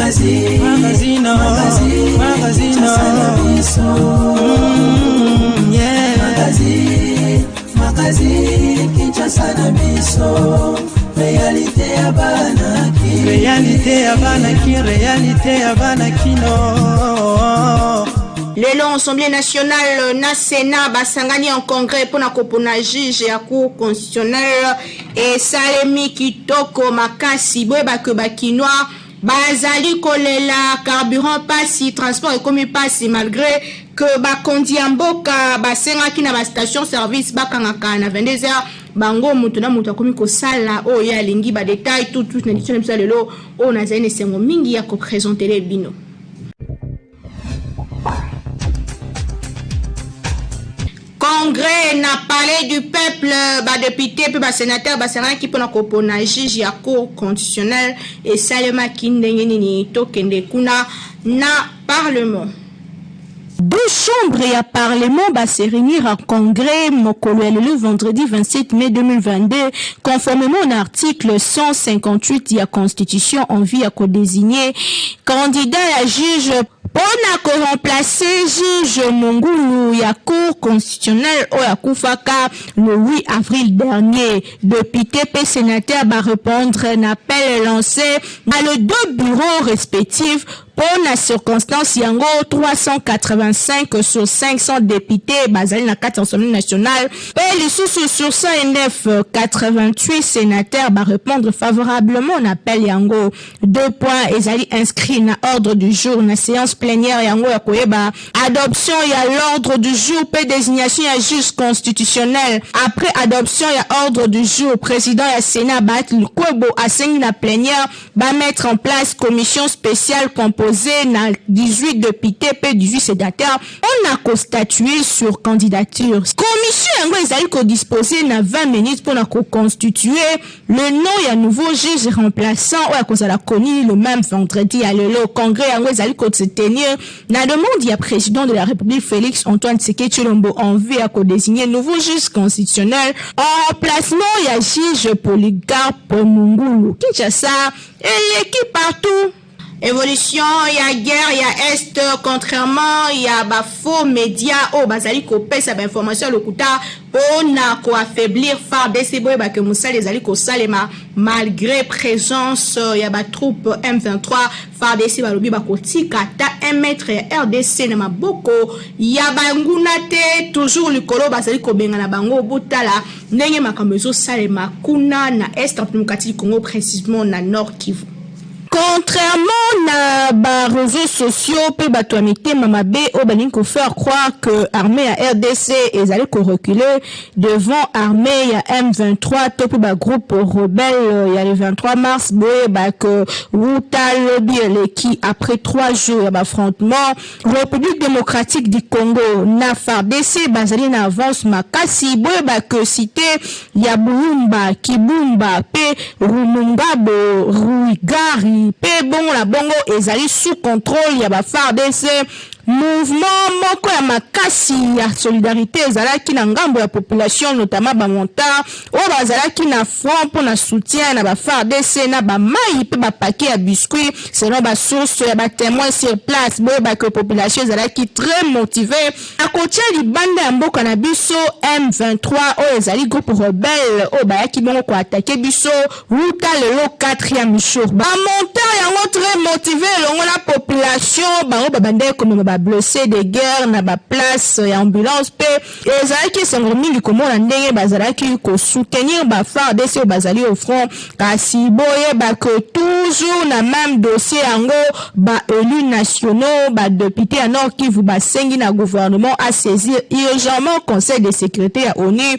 Magazine, magazine, magazine, yeah. Magazine, magazine, Kinshasa na biso. Réalité ya bana ki. Réalité ya bana ki, réalité ya bana kino. Lelo Assemblée nationale na Sénat basangani en congrès mpona kopona juge ya Cour constitutionnelle. Esalemi kitoko makasi. Boyebake Bakinois bazali kolela carburant pasi, transport ekomi pasi, malgré que bakonzi ya mboka basengaki na bastation service bakangaka na 22 heures. Bango moto na moto akomi kosala oyo ye alingi. Badetail tout tout na édition na biso ya lelo oyo nazali na esengo mingi ya koprésenter bino. Congrès na Palais du Peuple, badéputé mpe basénateur basanganaki mpona kopona juge ya Cour constitutionnelle. Esalemaki ndenge nini? Tokende kuna na Parlement. Deux chambres ya Parlement va se réunir en congrès mokolo ya lelo, vendredi 27 mai 2022, conformément à l'article 158 ya Constitution, en vue ya kodésigner candidat ya juge mpona koremplacer juge Mongulu ya Cour constitutionnelle oyo akufaka le 8 avril dernier. Député mpe sénateur barépondre na appel lancé na le deux bureaux respectifs. Mpo na circonstance yango, 385 sur 500 députés bazali na kati ya Assemblée nationale, mpe lisusu sur 109, 88 sénateurs barépondre favorablement na appel yango. Deux points ezali inscrit na ordre du jour na séance plénière yango ya koyeba: adoption ya l'ordre du jour mpe désignation ya juge constitutionnel. Après adoption ya ordre du jour, président ya Sénat Bahati Lukwebo asengi na plénière bamettre en place commission spéciale composée na 18 députés mpe 18 sénateurs mpona kostatuer sur candidature. Commission yango ezali kodispose na 20 minutes mpona koconstituer le nom ya nouveau juge remplaçant oyo akozala koni le même vendredi ya lelo. Congrès yango ezali kose tenir na demande ya président de la République Félix Antoine Tshisekedi Tshilombo, en vue ya kodésigner nouveau juge constitutionnel en remplacement ya juge Polycarpe Mongulu. Kinshasa eleki partout. Évolution ya guerre ya Est, contrairement ya bafaux média oyo bazali kopesa bainformation ya lokuta mpona koaffaiblir FARDC, boyebake mosala ezali kosalema malgré présence ya batroupe M23. FARDC balobi bakotika ata 1 mètre ya RDC na maboko ya banguna te. Toujours likolo bazali kobengana bango. Botala ndenge makambo ezosalema kuna na Est Démocratique Congo, précisément na Nord Kivu. Contrairement na baréseaux sociaux mpe bato ya mitema mabe oyo balingi kofaire croire que armée ya RDC ezali koreculer devant armée ya M23 to mpe bagroupe rebelle ya le 23 mars, boyeba ke wuta lobi eleki, après 3 jours ya baaffrontement, République démocratique du Congo na FARDC bazali na avance makasi. Boyeba ke cité ya Bulumba, Kibumba mpe Rumungabo, Ruigari mpe bongo na bongo ezali sous contrôle ya baFARDC. Mouvement moko ya makasi ya solidarité ezalaki na ngambo ya population, notamment bamotards oyo bazalaki na front mpo na soutien na baFARDC na bamai mpe bapaquet ya biscuit, selon basource ya batémoin sur place. Boyebaki population ezalaki très motivé na kotia libanda ya mboka na biso M23 oyo ezali groupe rebelle oyo bayaki bongo koattaquer biso wuta lelo 4e jour. Bamotards yango très motivé elongo na population, bango babandaki komema bablessé de guerre na baplace ya ambulance, mpe ezalaki esengo mingi komona ndenge bazalaki kosoutenir baFARDC oyo bazali au front. Kasi boyeba ke toujours na même dossier yango, baélus nationaux, badéputé ya Nord Kivu basengi na gouvernement asaisir urgemment Conseil de sécurité ya ONU e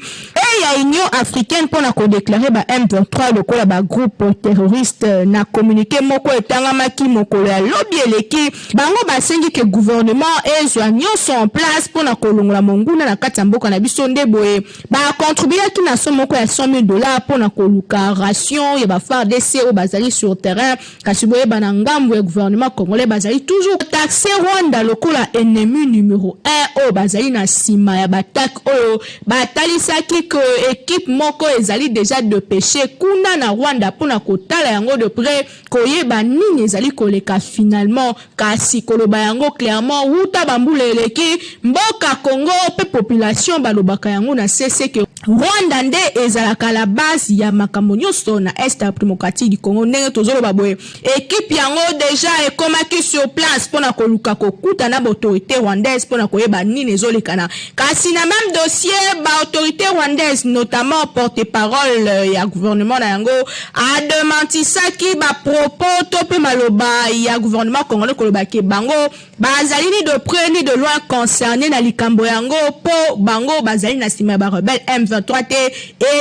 ya Union africaine mpona kodéclarer ba M23 lokola bagroupe terroriste. Na communiqué moko etangamaki mokolo ya lobi eleki, bango basengi ke gouvernement Gouvernement ezwa nyonso en place mpo na kolongola monguna na kati ya mboka na biso. Nde boye bacontribuaki na somme moko ya 100 000 $ mpo na koluka ration ya baFARDC oyo bazali sur terrain. Kasi boyeba, na ngambo ya gouvernement congolais, bazali toujours taxe Rwanda lokola ennemi numéro 1 oyo bazali na nsima ya baattaques oyo. Batalisaki ke équipe moko ezali déjà dépêché kuna na Rwanda mpona kotala yango de près, koyeba nini ezali koleka finalement. Kasi koloba yango clairement, wuta bambula eleki, mboka Congo mpe population balobaka yango na sese ke Rwanda nde ezalaka la base ya makambo nyonso na Est ya Démocratique du Congo. Ndenge tozoloba boye, équipe yango déjà ekomaki sur place mpona koluka kokuta na baautorité rwandaise mpona koyeba nini ezolekana. Kasi na même dossier, baautorité rwandaise, notamment porte-parole ya gouvernement na yango, adémentisaki bapropos to mpe maloba ya gouvernement congolais, koloba ke bango bazali ni de près ni de loin concerné na likambo yango, mpo bango bazali na nsima ya barebelle M23 te.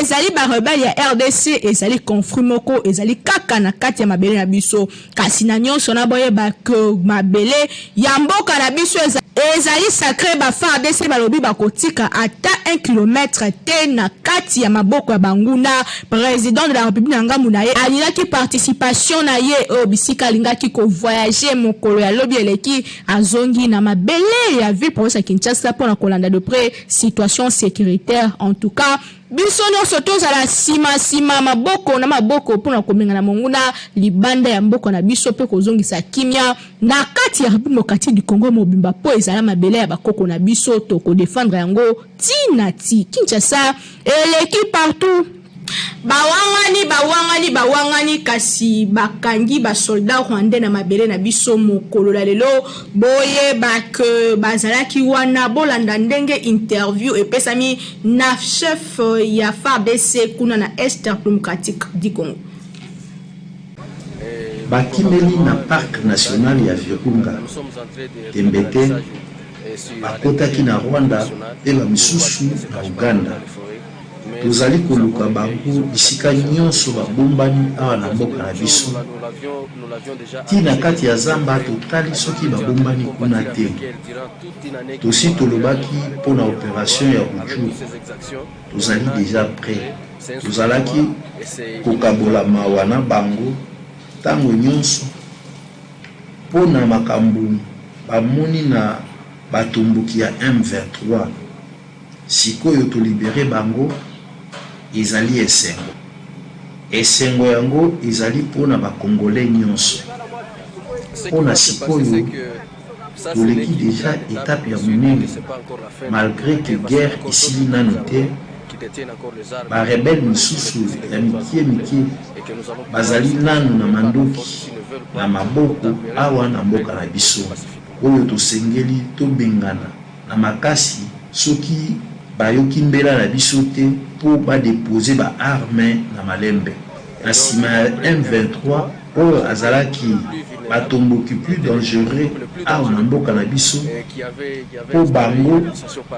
Ezali barebelle ya RDC, ezali conflit moko ezali kaka na kati ya mabele na biso. Kasi na nyonso, na boyeba ke mabele ya mboka na biso ezali sacré. BaFARDC balobi bakotika ata 1 kilomètre te na kati ya maboko ya banguna. Président de la République, na ngambu na ye, alingaki participation na ye oyo bisika alingaki kovoyage mokolo ya lobi eleki, azongi na mabele ya ville province ya Kinshasa mpona kolanda de près situation sécuritaire. En tout cas, biso nyonso tozala nsima nsima, maboko na maboko, mpona komenga na monguna libanda ya mboka na biso mpe kozongisa kimia na kati ya République démocratique du Congo mobimba, mpo ezala mabele ya bakoko na biso. Tokodéfendre yango ntina ti. Kinshasa eleki partout. Bawangani, bawangani, bawangani, kasi bakangi basoldat rwandais na mabele na biso mokolo ya lelo. Boyeba ke bazalaki wana. Bolanda ndenge interview epesami na chef ya FARDC kuna na Est démocratique du Congo. Bakimeli na Parc national ya Virunga. Tembe te, bakotaki na Rwanda mpe bamisusu na Uganda. Tozali koluka bango bisika nyonso babombani awa na mboka na biso, ntina kati ya zamba. Totali soki babombani kuna te. Tosi tolobaki mpo na opération ya Rutshuru, tozali déjà prêt. Tozalaki kokabola mawa na bango ntango nyonso mpo na makambo bamoni na batomboki ya M23. Sikoyo tolibérer bango, ezali esengo. Esengo yango ezali mpona bakongolais nyonso. Mpona sikoyo, toleki déjà étape ya monene. Malgré ke guerre esili nano te, barebelles misusu ya mike mike bazali nanu na mandoki na maboko awa na mboka na biso, oyo tosengeli tobengana na makasi soki bayoki mbela na biso te mpo badéposer baarmes na malembe. Na nsima ya M23 oyo azalaki batomboki plus dangereux awa na mboka na biso, mpo bango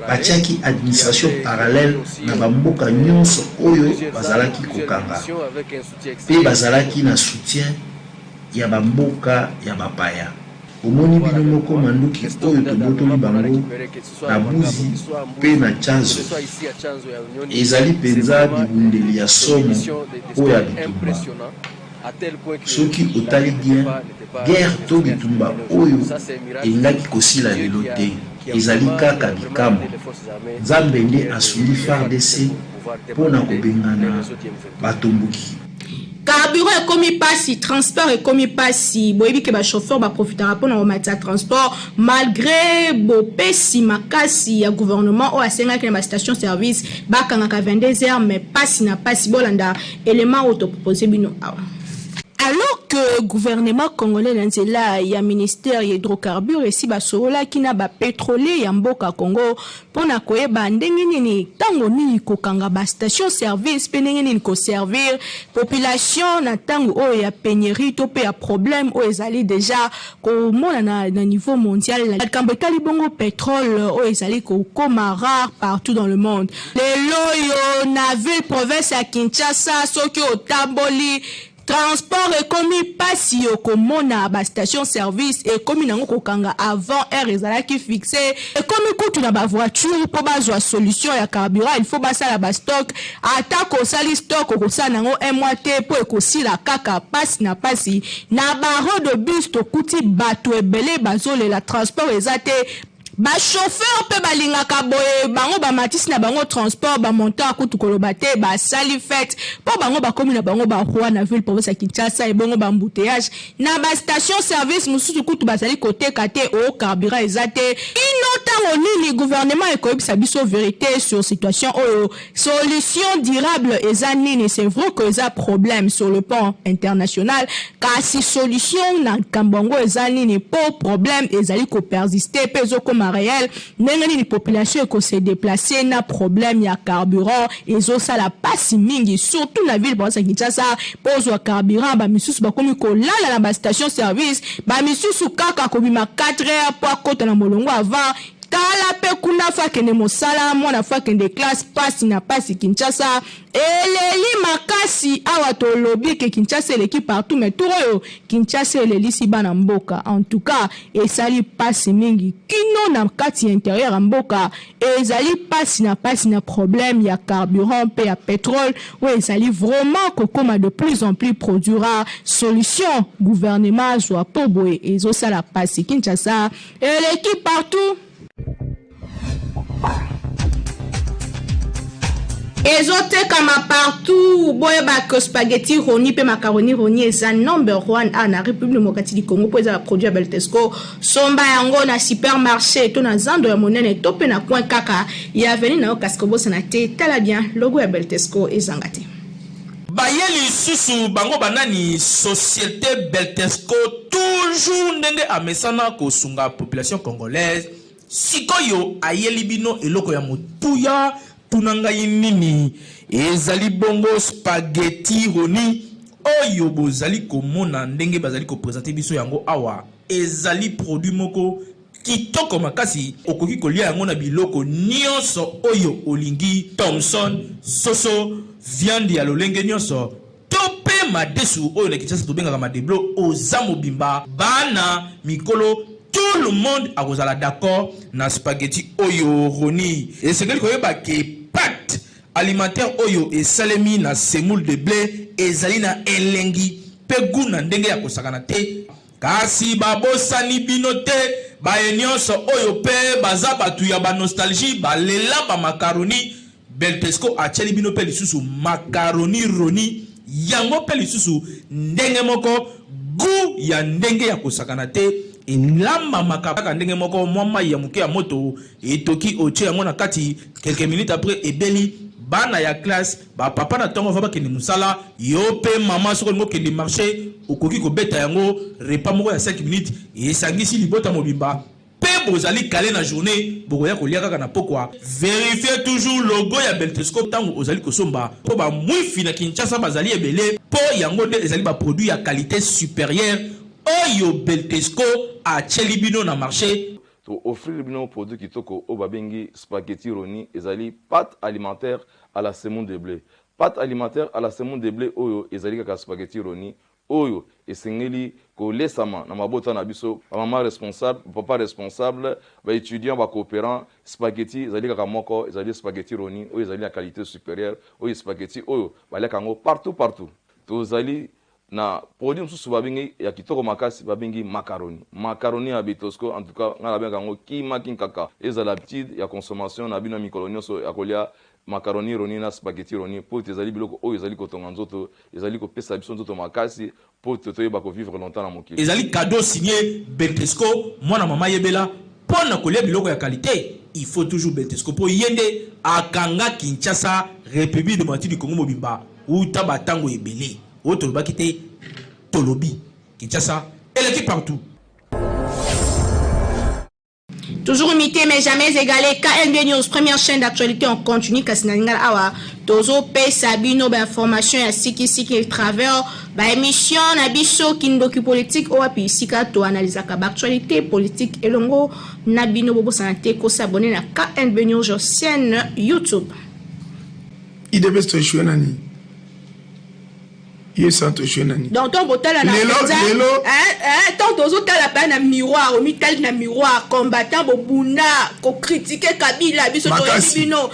batiaki administration parallèle na bamboka nyonso oyo bazalaki kokanga, mpe bazalaki na soutien ya bamboka ya bapaya. Omoni bino moko manduki oyo tobotoli bango na Buzi mpe na Tchanzu, ezali mpenza bibundeli ya somo oyo ya bitumba. Soki otali bien, guerre to bitumba oyo elingaki kosila lelo te. Ezali kaka bikamwa. Nzambe nde asungi FARDC mpo na kobengana batomboki. Carburant ekomi mpasi, transport ekomi mpasi. Boyebi ke bachauffeur baprofitaka mpona komatisa transport, malgré bopesi makasi ya gouvernement oyo asengaki na bastation service bakangaka 22 heures, mais mpasi na mpasi. Bolanda élément oyo topropose bino awa. Alors que gouvernement congolais, na nzela ya ministère ya hydrocarbure, esi basololaki na bapétrolier ya mboka Congo mpona koyeba ndenge nini, ntango nini kokanga bastation service mpe ndenge nini koservir population na ntango oyo ya pénurie to mpe ya problème oyo ezali déjà komonana na niveau mondial, likambo etali bongo pétrole oyo ezali kokoma rare partout dans le monde. Lelo oyo na ville province ya Kinshasa, soki otamboli, transport ekomi mpasi. Pasi okomona ba station service ekomi nango kokanga avant heure ezalaki fixe, ekomi kutu na ba voiture po bazwa solution ya carburant il faut basala ba stock, ata ko osali stock okosala nango un mois te po ekosila kaka, pasi na pasi. Na ba arret de bus tokuti batu ebele bazolela transport eza te, Ba chauffeurs pe balingaka boye bango bamatisi na bango transport ba montant kutu koloba te basali fete po bango bakomi na bango ba roi na ville province ya Kinshasa ebongo ba embouteillages na ba station service mosusu kutu bazali koteka te oo carburant eza te kino tango nini gouvernement ekoyebisa biso verite sur situation oyo Solution durable eza nini? C'est vrai que eza problème sur le plan international, kasi solution na likambo yango eza nini? Po problème ezali ko persister pe ezo koma reel, ndenge nini population eko se deplacer na problème ya carburant ezo sala pasi mingi surtout na ville province ya Kinshasa po ozua carburant ba misusu bakomi kolala na ba station service, ba misusu kaka kobima 4 heures po akota na molongo avant. Tala pe kuna faut akende mosala mwana faut akende classe pasi na pasi Kinshasa eleli makasi awa tolobi ke Kinshasa eleki partout mais tour oyo Kinshasa elelisi bana mboka en tout cas esali pasi mingi kino na kati ya interieur ya mboka ezali pasi na pasi na problème ya carburant pe ya petrole oyo ezali vraiment kokoma de plus en plus produit rare solution gouvernement azua po boye ezosala pasi Kinshasa Eleki partout. Ezotekama partout. Boyeba que spaghetti roni pe macaroni roni eza number one a na République démocratique du Congo po eza ba produit ya Beltesco. Somba yango na supermarché to na zando ya monene to pe na coin kaka ya avenue na yo kasi kobosana te tala bien logo ya Beltesco ezanga te. Baye lisusu bango ba nani societe beltesco toujours ndenge amesana kosunga population congolaise sikoyo ayeli bino eloko ya motuya tuna ngai nini ezali bongo spaghetti roni oyo bozali komona ndenge bazali ko presenter biso yango awa ezali produit moko Kitoko makasi okoki kolia yango na biloko nionso oyo olingi thomson, soso, viande ya lolenge nionso to pe madesu oyo na Kinshasa tobengaka madeblo oza mobimba bana, mikolo tout le monde akozala d'accord na spaghetti oyo Rony esengeli koyeba ke pate alimentaire oyo esalemi na semoule de ble ezali na elengi pe gout na ndenge ya kosakana te. Kasi babosani bino te baye nionso oyo pe baza batu ya ba nostalgie balela ba macaroni Beltesco atieli bino pe lisusu macaroni roni yango pe lisusu ndenge moko gout ya ndenge ya kosakana te elambamaka kaka ndenge moko mwa mayi ya moke ya moto etoki otie yango na kati quelques minutes après ebeli bana ya classe Ba papa na tongo avant bakende musala, yo pe maman soki olingi okende marche okoki kobeta yango repas moko ya 5 minutes esangisi libota mobimba pe bozali cale na journee bokoya kolia kaka na pokwa. Verifier toujours logo ya Beltesco tango ozali kosomba po ba mwifi na Kinshasa bazali ebele po yango nde ezali ba produits ya qualite superieure oyo Beltesco atieli bino na marche. To offrir bino produit kitoko oyo babengi spaghetti roni ezali pate alimentaire à la semoule de ble. Pate alimentaire à la semoule de ble oyo ezali kaka spaghetti roni oyo esengeli kolesama na mabota na biso, ba mama responsable, ba papa responsable, ba etudiants, ba cooperants. Spaghetti ezali kaka moko, ezali spaghetti roni oyo ezali na qualite superieure, oyo spaghetti oyo baliaka yango partout partout. Tozali Na produit mosusu ba bengi ya kitoko makasi ba bengi macaroni. Macaroni ya Betosco en tout cas nga na bengaka yango kima kinkaka. Ezala habitude ya consommation na bino ya mikolo nionso ya kolia macaroni roni na spaghetti roni po ete ezali biloko oyo ezali kotonga nzoto, ezali kopesa biso nzoto makasi po ete toyeba ko vivre longtemps na mokili. Ezali cadeau signe Beltesco mwana mama yebela pona kolia biloko ya qualite il faut toujours Beltesco po ye nde akanga Kinshasa Republique democratique du Congo mobimba wuta ba tango ebele oyo tolobaki te tolobi Kinshasa eleki partout. Toujours imité mais jamais égalé. KNB News, première chaîne d'actualité en continu. Kasi na lingala awa tozo pesa bino ba information ya siki siki à travers ba émission na biso kindoki politique oyo wapi sika to analysaka ba actualité politique elongo na bino bobosana te ko s'abonner na KNB News chaîne YouTube. Udps to echoue na nini? Ye santo jouer nani? Donc tant botala na lelo lelo hein hein tant tozotala pa na miroir omitali na miroir combattant bobunda ko critiquer Kabila biso toyebi bino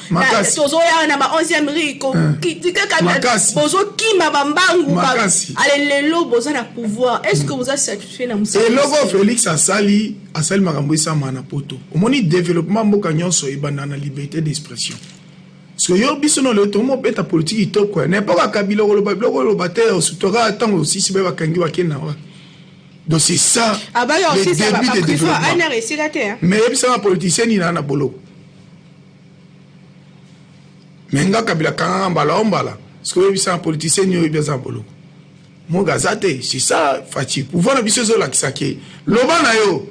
tozoya na ba 11e rue ko critiquer Kabila bozokima ba mbangu ba ale lelo boza na pouvoir est-ce que boza satisfait na musala? Eloko Felix asali asali makambo esama na poto omoni développement mboka nyonso ebanda na liberté d'expression. Parce que yo biso no lelo tokomi obeta politique kitoko ya na epoque ya Kabila okoloba biloko oloba te osutoka ntango osisi baye bakangi bakende na wapi. Donc c'est ça le début de développement. Mais yebisanga politicien nini na boloko. Mais nga Kabila kanganga mbala o mbala. Parce que oyebisanga politicien nini oyebi aza na boloko. Moga aza te, c'est ça Fatshi. Pouvoir na biso ezolakisa ke loba na yo.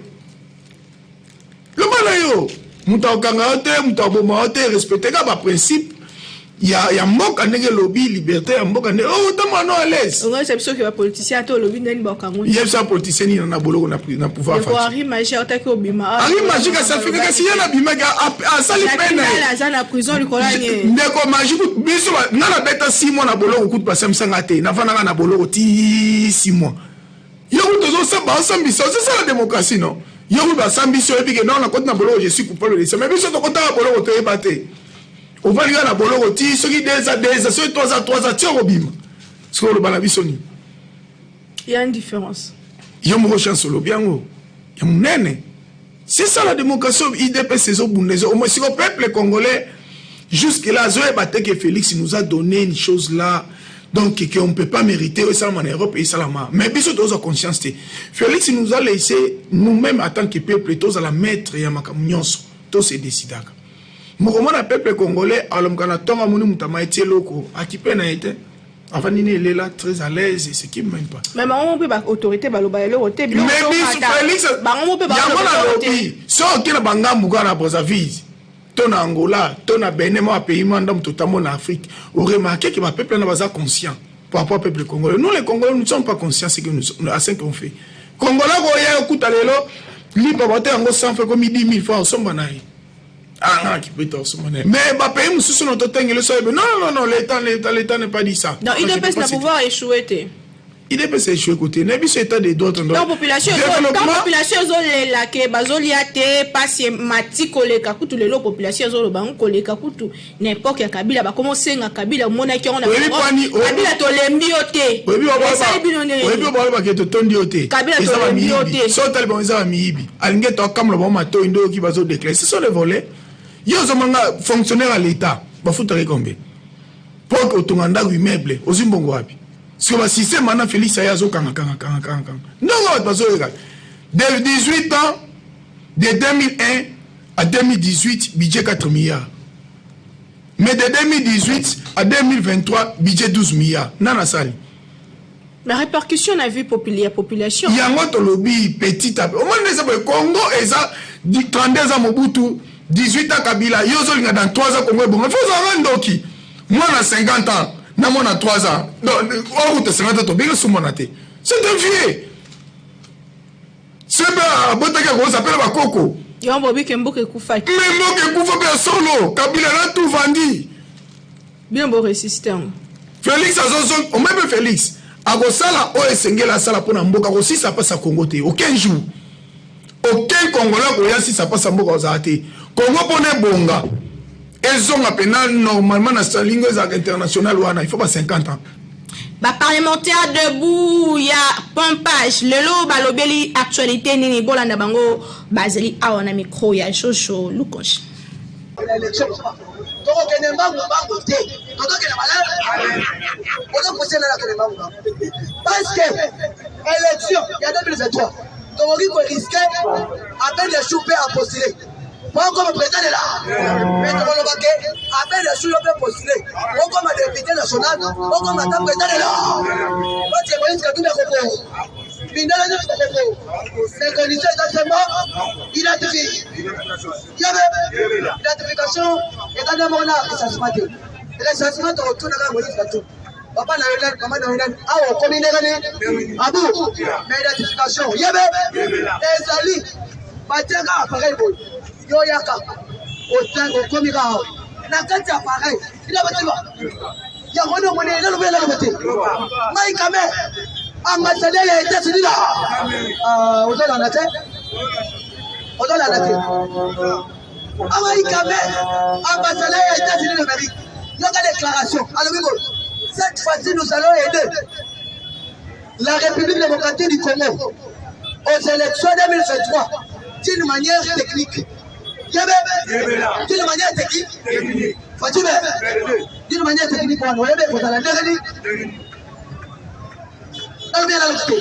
Loba na yo, moto akokanga yo te, moto akoboma yo te, respecte kaka ba principe ya, ya mboka ndenge elobi, liberté ya mboka ndenge oh, otambola no à l'aise. Ongayisa biso ke ba politicien ata olobi ndeni bakango. Yebisa politicien nini na boloko na, na pouvoir Ndeko Henri Magie autaki obima. Henri Magie kasi afika kasi ye na bimaki asali pene. Aza na prison likolo ya nye. Ndeko Magie kutu biso nga na beta 6 mois na boloko kutu basambisa nga te, nafandaka na boloko ti 6 mois. Yo kutu ozosamba osambisa ozosala démocratie non? Yo kutu basambisi oyebi ke non nakoti na boloko je suis coupable de ça mais biso tokotaka boloko toyeba te. Ovandi kaka na boloko ti soki 2 ans 2 ans soki 3 ans 3 ans ti okobima. Soki oloba na biso nini? Il y a une différence. Yo moko chance olobi yango ya monene. C'est ça la démocratie UDPS ezobunda ezo au moins siko peuple congolais jusque là azoyeba te que Félix nous a donné une chose là donc que on ne peut pas mériter esalama na Europe esalama mais biso tozwa conscience te. Félix nous a laissé nous-mêmes en tant que peuple tozala maître ya makambo nyonso to se décidaka. Mokomona peuple congolais alamuka na ntongo amoni moto amaeti eloko akipe na ye te. Avandi ne elela très à l'aise et s'équipe même pas. Mais bango mpe ba autorité baloba eloko te biloko Mais biso Félix bango mpe yango nalobi soki oke na bangambu kaka na Brazzaville to na Angola to na Benin mwa pays mwa ndambo totambo na Afrique oremarke ke ba peuple wana baza conscient par rapport au peuple congolais. Nous les Congolais nous ne sommes pas conscients ce que nous à ce qu'on fait. Congolais koya okuta lelo lipa bato yango 100 francs komi 10 000 francs osomba na ye. Ah non, qui peut Mais bah pays mususu no totengele so non non non l'état l'état l'état n'est pas dit ça. Non, UDPS na pouvoir échoué te. UDPS échoué côté. Na biso état de droit donc population donc population ezolela ke bazolia te pasi mati koleka kutu lelo population ezoloba ngo koleka kutu na époque ya Kabila bakoma osenga Kabila omonaki yango na Kabila tolembi yo te. Esali bino ndenge. Oyebi balobaka ke totondi yo te. Kabila tolembi yo te. So tali bango eza ba miyibi. Alingi to akamula bango matoyi nde oyoki bazo déclarer. Ce sont des voleurs. Yo ozomanga fonctionnaire à l'État bafutaka combien? Po otonga ndako immeuble ozwi mbongo wapi? Siko ba système wana Félix aye azokanga kanga kanga kanga kanga. Ndongo bato bazoyoka. De 18 ans de 2001 à 2018 budget 4 milliards. Mais de 2018 à 2023 budget 12 milliards. Nana sali. La répercussion na vie populaire population. Yango tolobi petit à petit. Omoni eza boye Congo eza 32 ans Mobutu, 18 ans Kabila, yo ozolinga dans 3 ans Congo ebonga. Faut ozala ndoki. Mwana 50 ans na mwana 3 ans. Donc okuta 50 ans tobengi su mwana te. C'est un vieux. Sembe abotaki akoza pe na bakoko. Yo bobi ke mboka ekufaki. Mais mboka ekufa pe ya solo. Kabila na tout vendu. Bien bo résister. Félix azozo omeme mpe Félix akosala oyo esengeli asala mpo na mboka akosisa mpasi ya Congo te aucun jour aucun Congolais akoya sisa mpasi ya mboka kozala te Congo mpona ebonga ezonga mpena normalement na salingo ezalaka international wana il faut ba 50 ans. Ba parlementaire debout ya pompage lelo balobeli actualité nini bolanda bango bazali awa na micro ya Jojo Lukonji. Tokokende mbangu mbangu te, tozokende malamu. Ozopuse nani akende mbangu mbangu? Parce que élection ya 2023 tokoki koriske Abel Yachou mpe apostule po akoma président de la mais tokoloba ke Abel Yachou yo mpe postule okoma député national okoma ata président de la parce que Moïse Katumbi akoko mindele nyonso bakoko mais condition eza seulement identifie Yabe identification eza nde moko na recensement te. Recensement tokotuna kaka Moïse Katumbi. Papa na yo nani, mama na yo nani, awa okomi ndenge nini? Abu, na identification. Yebe ezali batiaka appareil boye, yo yaka okomi kaka awa na kati ya appareil ina batiba. Yango nde omoni nalobi naloba te. Mike Kame, ambassadeur ya États-Unis là. Ah, ozolanda te? Ozolanda te? Mike Kame, ambassadeur ya États-Unis d'Amérique. Yoka déclaration. Alobi boye. Cette fois-ci, nous allons aider la République démocratique du Congo aux élections 2023 d'une manière technique. Yebe, d'une manière technique. Fatime, d'une manière technique, wana oyebe kozala ndenge nini? Nalobi nalobi te.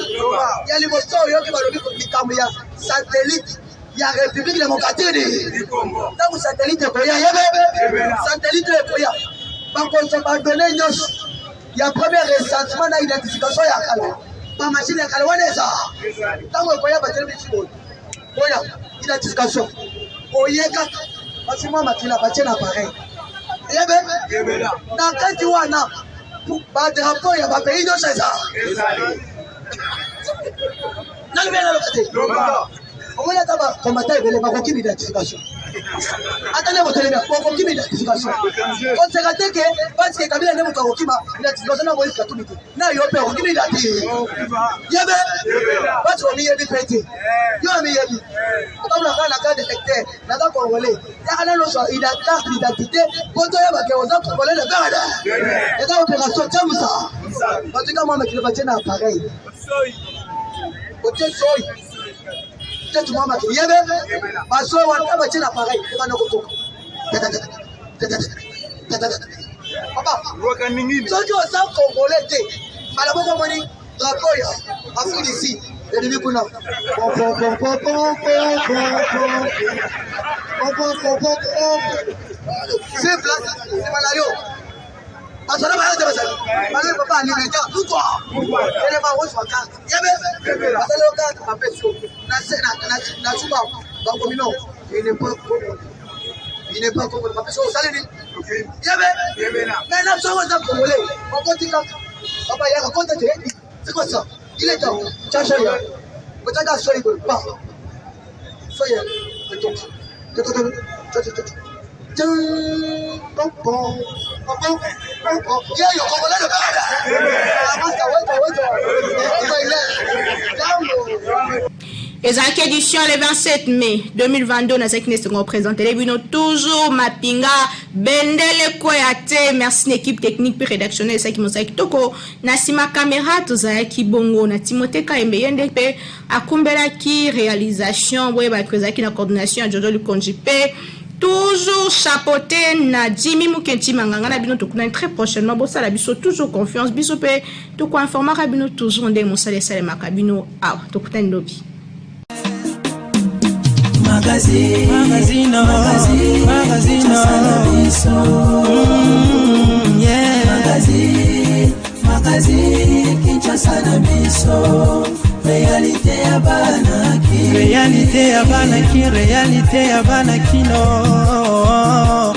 Ya liboso oyoki balobi likambo ya satellite ya République démocratique du Congo. Ntango satellite ekoya, yebe, satellite ekoya, bakozwa badone nyonso ya premier recensement na identification ya kala, bamashine ya kala wana eza ntango ekoya batelemisi boye boya identification oye kaka basi mwa makila batie na appareil yebe na kati wana badrapo ya bapays nyonso eza nalobi naloba te. Omoni ata bakombata ebele bakokima identification, ata nde botelemi bokokima identification. Koseka te ke parce que Kabila nde moto akokima identification na Moïse Katumbi te, na yo mpe okokima identi yebe parce omiyebi mpe te. Yo omiyebi otambola kaka na carte d'électeur, naza congolais, yaka nano ozwa carte d'identité po toyeba ke oza congolais de père de. Eza opération tiamusa batika mwa makili batie na appareil otie soyi te tuma makili yebe basoyi wana batie na appareil ebanda kotoka. Papa, soki oza congolais te, mbala moko omoni drapeau ya Afrique du Sud ebimi kuna, simple nsima na yo bato wana bayaka te, bazali balobi papa alimeta pourquoi elema ozwa carte yebe bazali yo carte bapesi yo na suka bakomi non, il n'est pas congolais, il n'est pas congolais. Bapesi osali nini yebe. Maintenant soki oza congolais, okoti kaka, papa yaka kota te. C'est quoi ça? Il est temps tya soya, otyaka soyi boye pa soya etoka. Yeyo congolais de père jambo. Ezalaki édition le 27 mai 2022. Nazalaki na esengo présentele bino toujours Mapinga Bendele Kwea te. Merci na équipe technique mpe rédactionnel esalaki mosala kitoko. Na nsima caméra tozalaki bongo na Timothée Kayembe, ye nde mpe akumbelaki réalisation. Boyebaki ezalaki na coordination ya Jojo Lukonji mpe toujours chapeauté na Jimmy Mukenti Manganga na bino. Tokunani très prochainement. Bosala biso toujours confiance, biso mpe tokoinformaka bino toujours ndenge mosala esalemaka bino awa. Tokutani lobi. Magazine, magazine, magazine, magazine, yeah. Magazine, magazine, Kinshasa na biso, réalité ya bana ki, réalité ya bana ki, réalité ya bana kino.